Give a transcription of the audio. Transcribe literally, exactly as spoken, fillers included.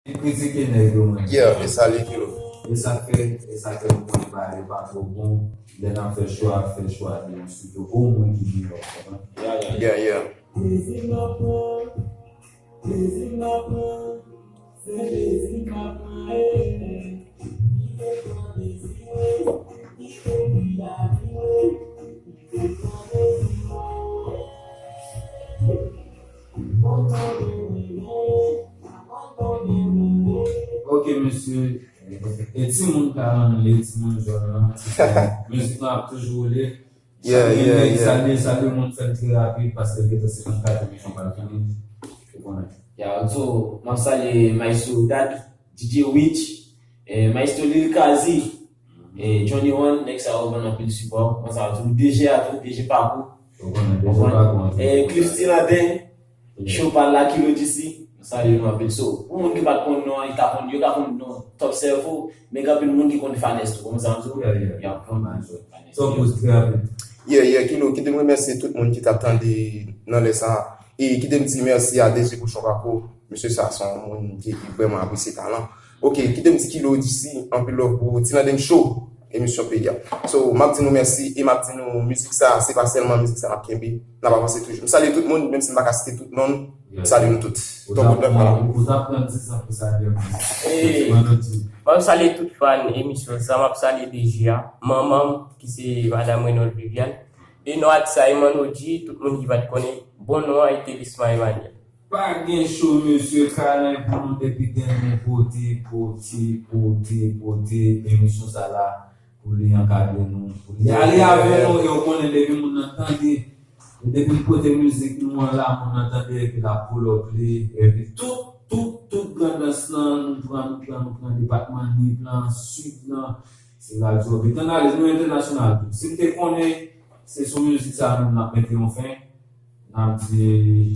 Kritike nèg yo, mwen. Yeah, e sa li ki lo. E sa k fè, e sa k fè m konn bagay yo pa twò bon. Lè n ap fè chwa, fè chwa de yon studio omwen ki meyè, w konprann? Yeah, yeah. Yeah, yeah. Plezi m ap pran, plezi m ap pran, se plezi m ap pran, eh. Ok, mesye. E timoun ka anle, timoun jòn nan, mizik lan ap toujou woule. Salye, salye, salye moun, fè l trè rapid paske gentan senkannkat emisyon pral fini. Ou konnen. Ya, so, m ap salye Maestro Dad, D J Witch, eh, Maestro Lil Kazi, eh, Johnny One, nèg sa yo ban anpil sipò. Mwen sa tou, D J a tou, D J Pakou. Ou konnen, D J Pakou. Eh, Cliff Stiladen, Chopal la, Kilo D C, m salye nou anpil. So, pou moun ki pa t konn non an, yo ka konn, yo ka konn non Top Servo, men gen anpil moun ki konn Fanès tou. Konn sa m di w? Ya, ya. Ya, konn Fanès. Top Boost, trè rapid. Yeah, yeah, Kilo, kite m remèsye tout moun ki t ap tande nan lè sa a. E kite m di mèsi a D J Pouchon Kako. Mesye sa se yon moun ki vrèman apresye talan. Ok, kite m di Kilo D C, anpil love pou Tilandem Show, emisyon peyi a. So, m ap di nou mèsi e m ap di nou mizik sa, se pa sèlman mizik sa n ap kenbe, n ap avanse toujou. M salye tout moun, menm si m pa ka site tout non, m salye nou tout. Tonton Dèf la. Ou t ap pran dis an pou salye moun. Hey. Manodji. M ap salye tout fan emisyon sa, m ap salye D J a, manman m ki se Madam Renaud Viviane, e nou atis sa e Manodji, tout moun ki pa t konnen, bon non an e Télésma Emmanuel. Pa gen cho mesye, kalen pou nou depi demen, pote, pote, pote, pote, emisyon sa la pou li ankadre nou, pou li ale avè nou, e w konnen depi moun nan tande, e depi l pote mizik nou an la, moun nan tande epi l ap pull up li, epi tout, tout, tout grandans lan, nou pran, nou pran, nou pran depatman Nip lan, Sid lan, se radyo, epi tann ale, nou entènasyonal tou. Si m te konnen se sou mizik sa menm n ap mete yon fen, n ap di